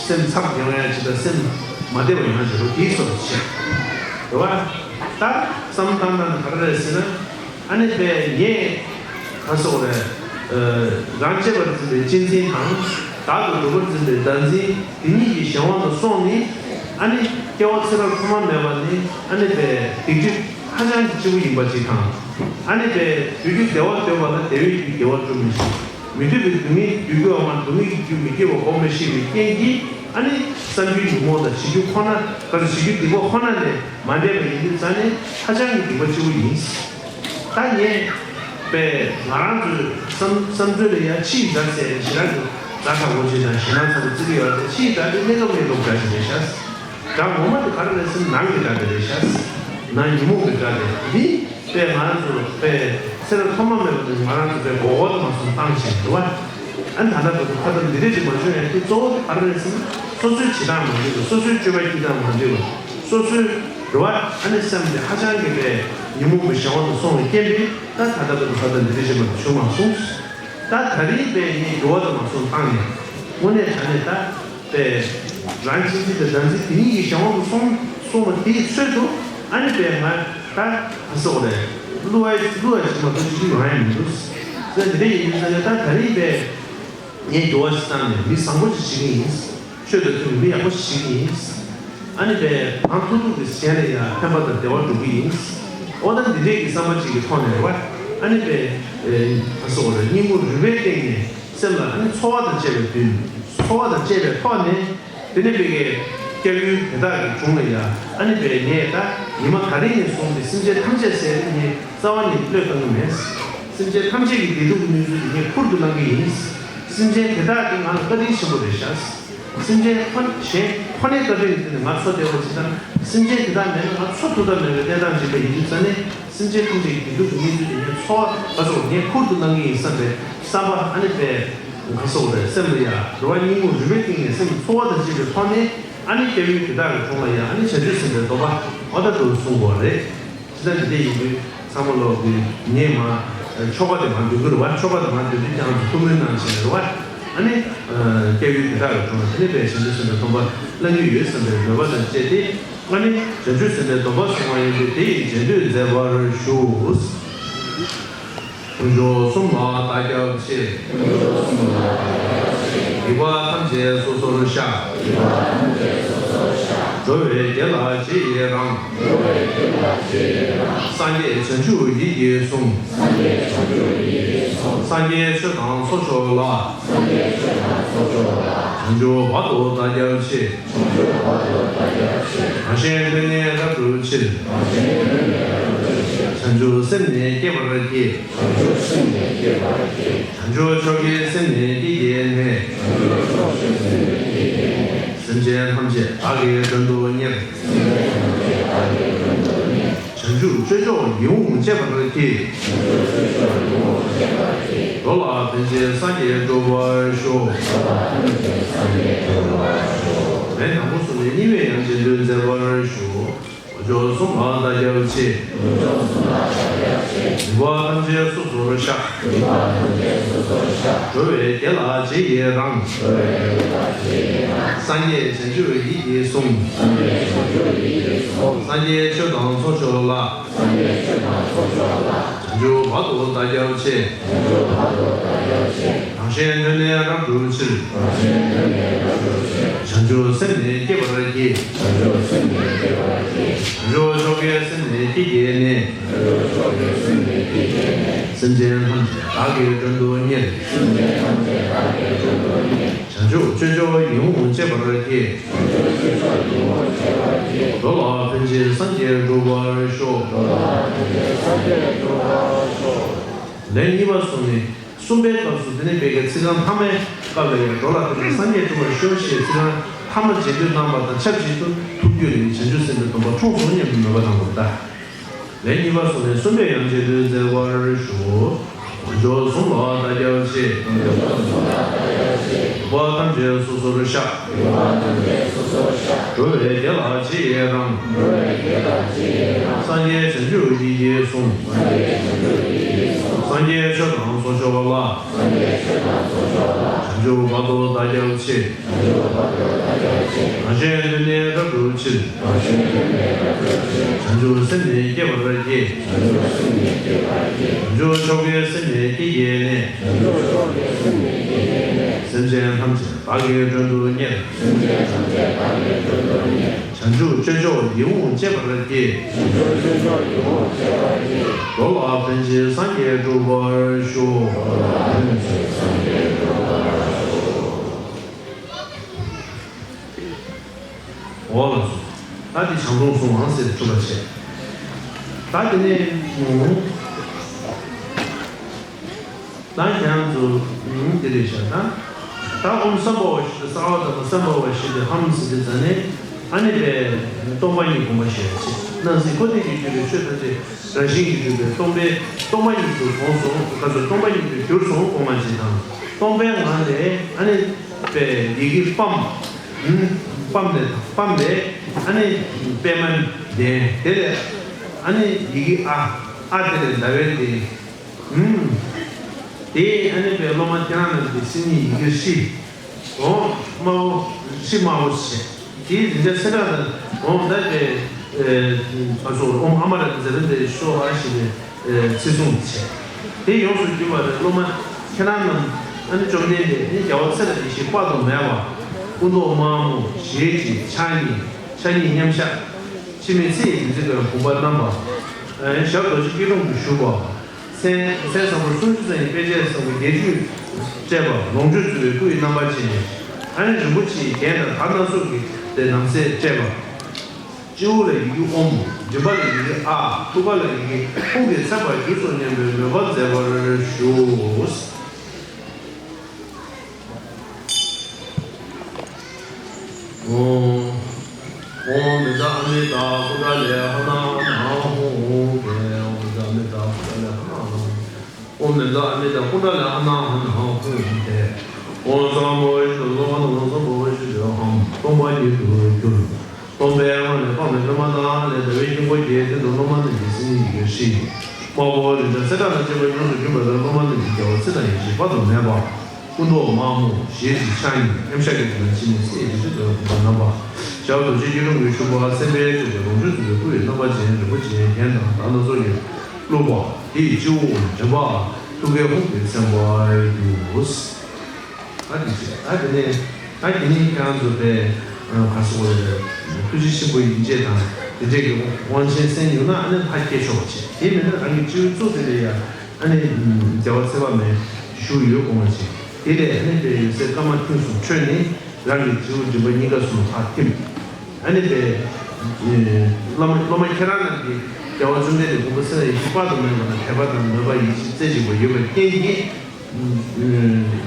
སེམས་འཚབ་ཡོང་ཡ་ཅིག་དང་སེམས་མ་བདེ་བ་ཡོང་ཡ་ཅིག་རེད་པ། དེའི་བཟོ་ཅིག་རེད་པ། ད་བསམ་བློ་བཏང་སྟངས་དེ་ག་རེ་རེད་ཟེར་ན། ཨ་ནི་པའི་ངས་ག་སོགས་རེད། རང་གཅེས་པར་འཛིན་པའི་གཅེས་འཛིན་དང་། བདག་ཏུ་སྒྲུབ་པར་འཛིན་པའི་བདག་འཛིན་དེ་གཉིས་ཀྱི་གཞན་དབང་དུ་སོང་ནས། ཨ་ནི་སྐྱེ་བ་ཚེ་རབས་ཐོག་མ་མེད་པ་ནི་ཨ་ནི་པའི་སྡིག་སྒྲིབ་ཧ་ཅང་གི་ལྕི་པོ་ཡིན་པ་ཅིག་དང་། ཨ་ནི་པའི་དུས་རྒྱུན་བདེ་བ་འདོད་པ་ལ་བདེ་བའི་རྒྱུ་དགེ་བ་སྒྲུབ་མི་ཤེས། མི་འདོད་པའི་སྡུག་བསྔལ་རྒྱུ་དགེ་བ་མ་སྡུག་བསྔལ་གྱི་རྒྱུ་མི་དགེ་བ་འགོག་མི་ཤེས་པའི་རྐྱེན་གྱིས་ཨ་ནི་བསམ་རྒྱུའི་ཉོན་མོངས་དང་བྱེད་རྒྱུ་ཁོ་ན་ག་ཚོད་བྱེད་རྒྱུ་སྡིག་པ་ཁོ་ན་ལས་མ་འདས་པ་ཡིན་དུས་ཙང་ནས་ཧ་ཅང་གི་སྡིག་པ་ལྕི་པོ་ཡིན། ད་ངས་པས་ང་རང་ཚོའི་བསམ་བསམ་ཚུལ་ལ་ཡང་ཕྱིའི་དགྲ་ཟེར་ཞེ་དྲག་གི་དགྲ་དྲག་པོ་ཅིག་དང་ཞེ་སྡང་ཚ་པོ་བརྩི་གི་ཡོད་རེད། ཕྱིའི་དགྲ་དེ་གནས་སྐབས་ནས་ལོག་དགྲ་ཞིག་རེད་ཤག་དགྲ་ངོ་མ་དེ་ག་རེ་རེད་ཟེར་ན་ནང་གི་དགྲ་དེ་རེད་ཤག་ནང་ཉོན་མོངས་ཀྱི་དགྲ་དེ་འདི་པས་ང་རང་ཚོ་པས་ཚེ་རབས་ཐོག་མ་མེད་པ་དེ་ང་རང་ཚོ་པས་མགོ་སྐོར་དུ་མ་སོང་བཏང་བཞིན་འདུག་བ། ཨ་ནི་ད་ལྟ་བར་དུ་ཁ་ཏ་འདི་འདྲས་ཅིག་མ་བྱུང་ཡང་དེ་གཙོ་བོ་དེ་ག་རེ་རེད་ཟེར་ན་སོ་སོའི་བྱེད་སྟངས་མ་འགྲིག་པ། སོ་སོའི་སྤྱོད་པ་སྐྱེལ་སྟངས་མ་འགྲིག་པ། སོ་སོའི་རེ་བ་ཨ་ནི་སེམས་དེ་ཧ་ཅང་གི་པས་ཉོན་མོངས་པའི་གཞན་དབང་དུ་སོང་བའི་རྐྱེན་པས་ད་ད་ལྟ་བར་དུ་ཁ་ཏ་འདི་འདྲས་ཅིག་མ་བྱུང་མ་སོང་། ད་ད་རིང་པས་ངས་འགྱུར་བ་དུ་མ་སོང་བཏང་ནས་དངོས་གནས་དྲང་གནས་ད། པས། རང་གཅེས་འཛིན་དང་བདག་འཛིན་དེ་གཉིས་ཀྱི་གཞན་དབང་དུ་སོང་སོང་བ་དེའི་ཚོད་དུ་ཨ་ནི་པས་ང་ད་ག་སོགས་རེད། བསླུ་བ་བསླུ་བ་ཞིག་མ་གཏོགས་ཅི་ཡོང་ཡ་མི་འདུག་ཟེར་དེ་འདྲ་ཡིན་དུས་ཙང་ནས་ད་ད་རིང་པས་ངས་འགྱུར་བ་ཞིག་བཏང་ནས་མི་བཟང་པོ་ཞིག་བྱེད་ཀྱི་ཡིན། ཆོས་དང་མཐུན་པའི་མི་ཡག་པོ་ཞིག་བྱེད་ཀྱི་ཡིན། ཨ་ནི་པས་གང་ཐུབ་ཐུབ་ཀྱིས་གཞན་ལ་ཡང་ཕན་པ་དང་བདེ་བ་སྒྲུབ་ཀྱི་ཡིན། ཨོ་ད་འདི་འདྲས་ཀྱི་བསམ་པ་ཅིག་གི་ཐོག་ནས་རེད་བ། ཨ་ནི་པས་ག་སོགས་རེད། སྙིང་པོ་རུས་པའི་སྟེང་ནས། སེམས་ལ་ཨ་ནི་ཚོར་བ་དང་བཅས་པའི་དོན། ཚོར་བ་དང་བཅས་པའི་ཐོག་ནས་དེ་ནས་པའི་གི་ སྐྱབས་ཡུལ་དེ་དག་གི་དྲུང་ལ་ཡ། ཨ་ནི་པས་ངས་ད་ཉི་མ་ག་རེ་ནས་བཟུང་སྟེ་སེམས་ཅན་ཐམས་ཅད་ཟེར་ཏེ་ངས་རྩ་བ་ནས་བློས་བཏང་གི་མེད། སེམས་ཅན་ཐམས་ཅད་ཀྱི་བདེ་སྡུག་གི་གནས་ཚུལ་དེ་ངས་ཁུར་དུ་བླང་གི་ཡིན། སེམས་ཅན་དེ་དག་གིས་ང་ལ་བཀའ་དྲིན་ཆེན་པོ་རེད་ཤག། སེམས་ཅན་ཁོ་གཞན་ཁོ་ནའི་བཀའ་དྲིན་དེ་ནི་ང་འཚོ་བདེ་བ་ཅིག་དང་། སེམས་ཅན་དེ་དག་མེད་ན་ང་འཚོ་ཐུབ་ཐབས་མེད་པའི་གནས་སྟངས་ཅིག་ལ་ཡིན་དུས་ཙ་ནས། སེམས་ཅན་ཐམས་ཅད་ཀྱི་བདེ་སྡུག་གི་གནས་ཚུལ་དེ་ངས་ཚོར་བ་ག་ཚོད་ངས་ཁུར་དུ་བླང་གི་ཡིན་བསམ་པའི་བསམ་པ། ཨ་ནི་པས་ག་ཚོད་རེད། སེམས་ལ་ཡ་རེ་བ་སྙིང་ཁོང་རུས་པའི་གཏིང་ནས་སེམས་ཚོར་བ་དང་བཅས་པའི་ཐོག་ནས། ཨ་ནི་སྐྱབས་ཡུལ་དེ་དག་གི་དྲུང་ལ་ཡ། ཨ་ནི་བྱང་ཆུབ་སེམས་དཔའི་སྡོམ་པ་འོ་ད་དུ་གསུང་དགོས་རེད། ཇི་ལྟར་འདི་འདྲ་ཡིན་དུས་ཚང་མ་ལོག་གི་ངས་མ་ཆོ་ག་དེ་མ་འདོན་གི་རེད་བ། ཆོ་ག་དེ་མ་འདོན་དུས་ཀྱང་ཐུགས་སྨོན་གནང་བཞིན་རེད་བ། ཨ་ནི་སྐྱབས་ཡུལ་དེ་དག་གི་དྲུང་ལ་དེ་ནས་པས་བྱང་ཆུབ་སེམས་དཔའི་སྡོམ་པ་བླང་གི་ཡོད་བསམ་པའི་མོས་པ་དང་བཅས་ཏེ། ཨ་ནི་བྱང་ཆུབ་སེམས་དཔའི་སྡོམ་པ་གསུང་བ་ཡིན་པས། དེ་ཡི་རྗེས་ཟློས་མཛད་པར་ཞུ། དཀོན་མཆོག་གསུམ་ལ་བདག་སྐྱབས་མཆི། སྡིག་པ་ཐམས་ཅད་སོ་སོར་བཤགས། འགྲོ་བའི་དགེ་ལ་རྗེས་ཡི་རང་། སངས་རྒྱས་བྱང་ཆུབ་ཡིད་ཀྱིས་བཟུང་། སངས་རྒྱས་ཆོས་དང་ཚོགས་མཆོག་ལ། བྱང་ཆུབ་བར་དུ་བདག་སྐྱབས་མཆི། རང་གཞན་དོན་ནི་རབ་བསྒྲུབ་ཕྱིར། བྱང་ཆུབ་སེམས་ནི་བསྐྱེད་པར་བགྱི། བྱང་ཆུབ་མཆོག་གི་སེམས་ནི་བསྐྱེད་བགྱིས་ནས། སེམས་ཅན་ཐམས་ཅད་བདག་གིས་མགྲོན་དུ་གཉེར། བྱང་ཆུབ་སྤྱོད་མཆོག་ཡིད་འོང་སྤྱད་པར་བགྱི། འགྲོ་ལ་ཕན་ཕྱིར་སངས་རྒྱས་འགྲུབ་པར་ཤོག། ལན་དང་པོ་གསུངས་ནས་གཉིས་པའི་ཡང་རྗེས་ཟློས་མཛད་པར་ཞུ། དཀོན་མཆོག་གསུམ་ལ་བདག་སྐྱབས་མཆི། སྡིག་པ་ཐམས་ཅད་སོ་སོར་བཤགས། འགྲོ་བའི་དགེ་ལ་རྗེས་ཡི་རང་། སངས་རྒྱས་བྱང་ཆུབ་ཡིད་ཀྱིས་བཟུང་། སངས་རྒྱས་ཆོས་དང་ཚོགས་མཆོག་ལ། བྱང་ཆུབ་བར་དུ་བདག་སྐྱབས་མཆི། རང་གཞན་དོན་ནི་རབ་བསྒྲུབ་ཕྱིར། བྱང་ཆུབ་སེམས་ནི་བསྐྱེད་པར་བགྱི། བྱང་ཆུབ་མཆོག་གི་སེམས་ནི་བསྐྱེད་བགྱིས་ནས། སེམས་ཅན་ཐམས་ཅད་བདག་གིས་མགྲོན་དུ་གཉེར། བྱང་ཆུབ་སྤྱོད་མཆོག་ཡིད་འོང་སྤྱད་པར་བགྱི། འགྲོ་ལ་ཕན་ཕྱིར་སངས་རྒྱས་འགྲུབ་པར་ཤོག། ལན་གཉིས་པ་གསུངས་ནས། གསུམ་པའི་སྐབས་སུ་དེ་ནས་བོད་ཀྱི་ཚིག་རྐང་ཐ་མའི་སྐབས་ལ་ཡང་འགྲོ་ལ་ཕན་ཕྱིར་སངས་རྒྱས་འགྲུབ་པར་ཤོག་ཞེས་ཚིག་རྐང་ཐ་མ་རྗེས་ཟློས་གནང་བ་དང་ཆབས་ཅིག་ཏུ་ཐུགས་རྒྱུད་ལ་ནི་བྱང་ཆུབ་སེམས་དཔའི་སྡོམ་པ་འཁྲུངས་སོ་སྙམ་དུ་མོས་པ་དང་པོར་གདའ། ལན་གཉིས་པ་གསུངས་ནས་གསུམ་པའི་ཡང་རྗེས་ཟློས་མཛད་པར་ཞུ། དཀོན་མཆོག་གསུམ་ལ་བདག་སྐྱབས་མཆི། སྡིག་པ་ཐམས་ཅད་སོ་སོར་བཤགས། འགྲོ་བའི་དགེ་ལ་རྗེས་ཡི་རང་། སངས་རྒྱས་བྱང་ཆུབ་ཡིད་ཀྱིས་བཟུང་། སངས་རྒྱས་ཆོས་དང་ཚོགས་མཆོག་ལ། བྱང་ཆུབ་བར་དུ་བདག་སྐྱབས་མཆི། རང་གཞན་དོན་ནི་རབ་བསྒྲུབ་ཕྱིར། བྱང་ཆུབ་སེམས་ནི་བསྐྱེད་པར་བགྱི། བྱང་ཆུབ་མཆོག་གི་སེམས་ནི་བསྐྱེད་བགྱིས་ནས། སེམས་ཅན་ཐམས་ཅད་བདག་གིས་མགྲོན་དུ་གཉེར། བྱང་ཆུབ་སྤྱོད་མཆོག་ཡིད་འོང་སྤྱད་པར་བགྱི། འགྲོ་ལ་ཕན་ཕྱིར་སངས་རྒྱས་འགྲུབ་པར་ཤོག། འོ་ལགས་སོ། ད་འདི་བྱང་སྡོམ་སོང་ཨང་ཟེར་གྲུབ་པ་བྱས། ད་དེ་ནས་ད་ཁྱེད་རང་ཚོ་འདི་རེད་ཤག་ད། ད་ཨོཾ་སམྦྷ་ཝ་ཤི་ཏེ་སརྦ་དྷརྨ་སམྦྷ་ཝ་ཤི་ཏེ་ཧཾ་ཟེར་ཏེ་ཙ་ནས་ཨ་ནི་པའི་སྟོང་པ་ཉིད་སྒོམ་པ་ཞེས་བྱས། སྣང་སྲིད་ཁོ་ནའི་གི་སྤྲུལ་པའི་ཆོས་ཐམས་ཅད་རང་བཞིན་གྱིས་གྲུབ་པའི་སྟོང་པའི་སྟོང་པ་ཉིད་དུ་སྒོམ་སོང་། ཁ་ཚོ་སྟོང་པ་ཉིད་དུ་གྱུར་སོང་སྒོམ་པ་ཅིག་དང་། སྟོང་པའི་ངང་ལས་ཨ་ནི་པའི་ཡི་གེ་པམ། པམ་ལས་དང་པམ་ལས་ཨ་ནི་པདྨ་ལྡན། དེ་ལས་ཨ་ནི་ཡི་གེ་ཨ། ཨ་དེ་ལས་ཟླ་བའི་གདན། དེ་ཨ་ནི་པའི་སློབ་མ་ཁྱེད་རང་རྣམས་ཀྱི་སེམས་ཉིད་ཡི་གེ་ཧྲཱིཿ། འོ་དམར་པོ་ཧྲཱིཿདམར་པོ་ཞེས། དེའི་རིན་ཆེན་ཚེ་བཀྲག་དང་འོ་ད་པའི་ཨ་ཚོ་ཨོཾ་ཨ་མ་ར་ཏི་ཛ་ར་ཏི་ཤྭ་ཧ་ཞེས་པའི་ཚེ་བཟུང་བྱས། དེ་ཡོངས་སུ་གྱུར་པ་རེད། སློབ་མ་ཁྱེད་རང་རྣམས་ཨ་ནི་བཅོམ་ལྡན་འདས་ནི་རྒྱལ་བ་ཚེ་རིང་ཡེ་ཤེས་དཔག་ཏུ་མེད་པ་སྐུ་མདོག་དམར་མོ་ཞལ་གཅིག་ཕྱག་གཉིས་ཕྱག་གཉིས་མཉམ་གཞག་ཕྱི་མའི་ཚེ་ཡི་བདུད་རྩི་ཀ་བུམ་པ་བསྣམས་པ། ཞབས་རྡོ་རྗེ་སྐྱིལ་ཀྲུང་དུ་བཞུགས་པ། མཚན་མཚན་བཟང་པོ་སུམ་ཅུ་རྩ་གཉིས། དཔེ་བྱད་བཟང་པོ་བརྒྱད་ཅུས་སྤྲས་པ། ལོངས་སྤྱོད་སྩོལ་བའི་སྐུ་ཡི་རྣམ་པར་བྱས་ནས། ཨ་ནི་རིན་པོ་ཆེའི་རྒྱན་དང་དར་སྣ་ཚོགས་ཀྱི་དེ་ནང་གསེས་སྤྲས་པ། སྤྱི་བོ་ལ་ཡི་གེ་ཨོཾ། མགྲིན་པ་ལ་ཡི་གེ་ཨཱཿ། ཐུགས་ཀ་ལ་ཡི་གེ་ཧཱུྃ་གིས་མཚན་པར་གྱུར་ཅིག་སྙམ་པའི་མོས་པ་མཛད་པར་ཞུ། ཨོཾ། ཨོཾ་མི་ཛཿ་ཨ་མི་ཏ་ཀུཎྜ་ལི་ཧ་ན་ཧ་ན་ཧཱུྃ་ཕཊ། ཨོཾ་མི་ཛཿ་ཨ་མི་ཏ་ཀུཎྜ་ལི་ཧ་ན་ཧ་ན་ཧཱུྃ་ཕཊ། ཨོཾ་ཛཿ་མི་ཛཿ་ཀུཎྜ་ལི་ཧ་ན་ཧ་ན་ཧཱུྃ་ཕཊ། ཨོཾ་ས་མ་ཝ་ཤི་ཏོ་ས་མ་ན་ཝ་ས་མ་ཝ་ཤི་ཏོ་ཧཾ། སྟོང་པ་ཉིད་དུ་གྱུར། སྟོང་པའི་ངང་ལས་འཕགས་པའི་སློབ་མ་དང་ནི་ཟླ་བའི་དཀྱིལ་འཁོར་གྱི་སྟེང་དུ་སློབ་མ་རྣམས་ཀྱི་སེམས་ཉིད་ཀྱི་ཧྲཱིཿདམར་པོ་རིན་ཆེན་གསེར་ཕྲེང་དང་བཅས་པ་ཡོངས་སུ་གྱུར་པ་དང་སློབ་མ་རྣམས་ཀྱི་རྒྱལ་བ་ཚེ་དང་ཡེ་ཤེས་དཔག་ཏུ་མེད་པ། སྐུ་མདོག་དམར་མོ་ཞལ་གཅིག་ཕྱག་གཉིས། མཉམ་གཞག་གི་དོན་ཕྱི་ནས་སྲིད་རིན་ཆེན་འདོད་པ་རྣམ་པ། ཞབས་རྡོ་རྗེ་སྐྱིལ་ཀྲུང་གིས་བཞུགས་པ་སེམས་དཔའི་སྤྱོད་པའི་ལོངས་སྤྱོད་རྫོགས་པའི་སྐུ་ཡི་རྣམ་པ་ཅན་རིན་པོ་ཆེའི་རྒྱན་དང་དར་སྣ་ཚོགས་ཀྱིས་བཀླུབས་པ་དེའི་སྤྱི་བོ་མགྲིན་པ་ཐུགས་ཀའི་ཧཱུྃ་གིས་མཚན་པར་གྱུར། ད་དེ་བྱས། ད་དེ་ནས་ད་དེ་ནས་ཁྱེད་རང་ཚོ་པས་ག་སོགས་ཐུགས་རྗེ་ཆེན་པོ་ཡིད་ཆེས་དང་དེ་འདྲས་ཀྱི་དབང་ཆེན་གསན་ཡོང་ན་ཨ་ནི་ཕར་སྐྱེལ་ཆོག་པ་བྱས། དེ་མིན་ན་རང་གི་སྤྱི་བོའི་གཙུག་དེ་ལ་ཡ་ཨ་ནི་རྒྱལ་བ་ཚེ་དཔག་མེད་བཞུགས་ཡོད་དགོངས་པ་བྱས། དེ་ལས་ཨ་ནི་པས་འོད་ཟེར་སྐར་མ་ཐིག་གསུམ་འཕྲོས་ནས་རང་གི་སྤྱི་བོ་མགྲིན་པ་སྙིང་ག་གསུམ་ལ་ཕར་ཐིམ། ཨ་ནི་པས་སློབ་མ་སློབ་མ་ཁྱེད་རང་རྣམས་ཀྱིས་རྒྱལ་བ་བཅོམ་ལྡན་འདས་མགོན་པོ་ཚེ་རིང་ཡེ་ཤེས་དཔག་ཏུ་མེད་པ་ལ་དད་པ་དང་མོས་པ་ཡིད་ཆེས་རྩེ་གཅིག་པ་ཡོད་པའི་རྐྱེན་གྱིས།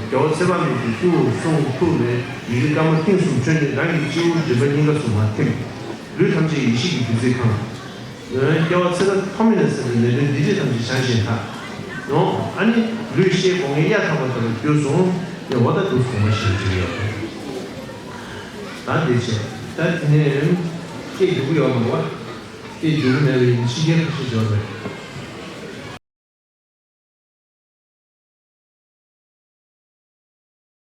རྒྱལ་བ་ཚེ་དཔག་མེད་ཀྱི་སྐུ་གསུང་ཐུགས་ལས་ཡི་གེ་སྐར་མ་ཐིག་གསུམ་འཕྲོས་ནས་རང་གི་སྤྱི་བོ་མགྲིན་པ་སྙིང་ག་གསུམ་ལ་ཐིམ། ལུས་ཐམས་ཅད་ཡེ་ཤེས་ཀྱི་བདུད་རྩིས་གང་། སྐྱེ་བ་ཚེ་རབས་ཐོག་མེད་ནས་སད་པའི་ནད་གདོན་སྡིག་སྒྲིབ་ཐམས་ཅད་བྱང་ཞིང་དག་ཡོང་། ཨ་ནི་ལུས་ཤེས་སྒོ་ལྔའི་གཡའ་དག་པ་ལྟ་བུར་གྱུར་སོང་། ཡང་འོ་ད་འདུག་སོང་བ་ཞིག་ཅིག་ཡོད། ད་དེ་བྱས། ད་དེ་ནས་སྐད་རྒྱག་གི་ཡོད་མ་རེད་པ། སྐད་རྒྱག་གི་མེད་པའི་ཕྱི་རྒྱལ་ཁ་ཤས་ཡོད་རེད།